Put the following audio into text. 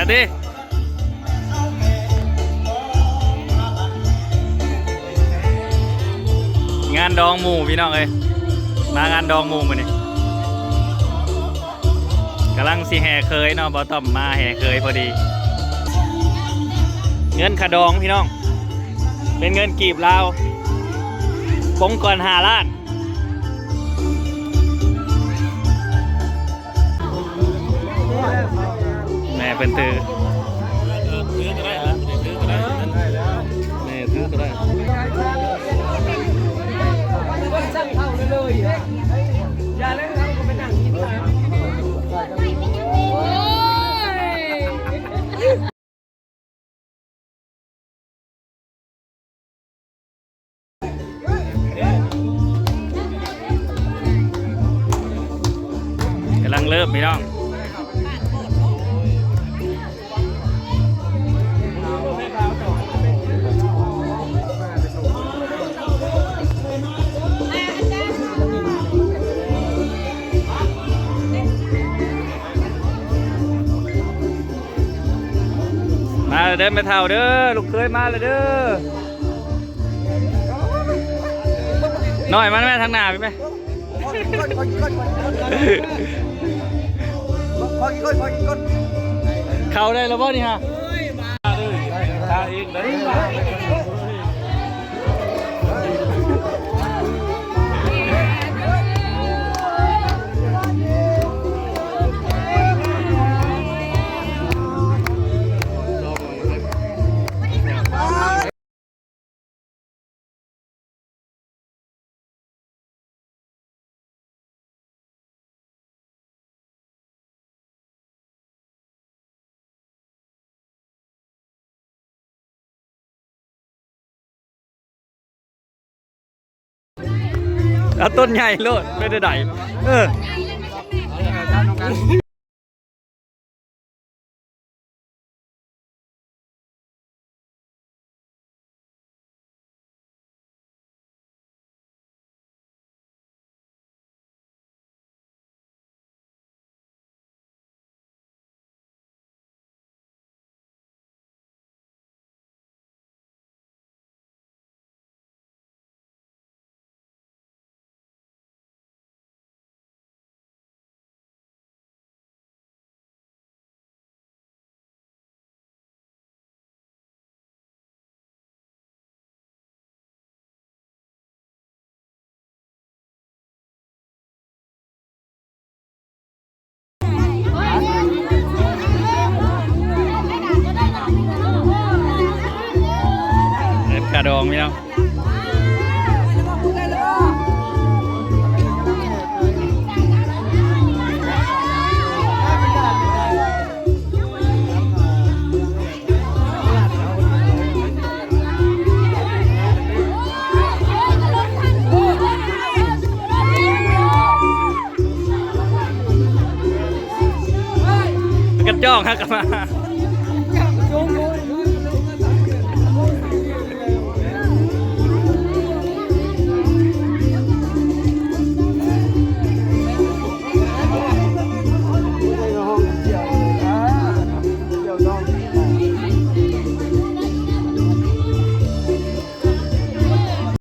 ເດ້ ງານດອງໝູ່ພີ່ນ້ອງເອີຍ ມາງານດອງໝູ່ມື້ນີ້ ກຳລັງຊິແຫ່ເຂີຍເນາະ ບ່າວຕ້ອມມາແຫ່ເຂີຍພໍດີ ເງິນຄ່າດອງພີ່ນ້ອງ ເປັນເງິນກີບລາວ ປົງກ່ອນຫ້າລ້ານ. ແມ່ເພິ່ນຖື ແມ່ຖືກໍໄດ້ ກຳລັງເລີ່ມພີ່ນ້ອງ ມາແລ້ວເດີແມ່ເຖົ້າເດີ ລູກເຂີຍມາແລ້ວເດີ ນ້ອຍມາແມ່ທາງໜ້າພີ່ແມ່ ເຂົ້າໄດ້ແລ້ວບໍ່ນີ້ຮະ? ເອົາຕົ້ນໃຫຍ່ໂລດ ເປັນໃດໆ ເອີ. ເຮັດກະດອງພີ່ນ້ອງ. ກະຈອກຫັ້ນກະມາ.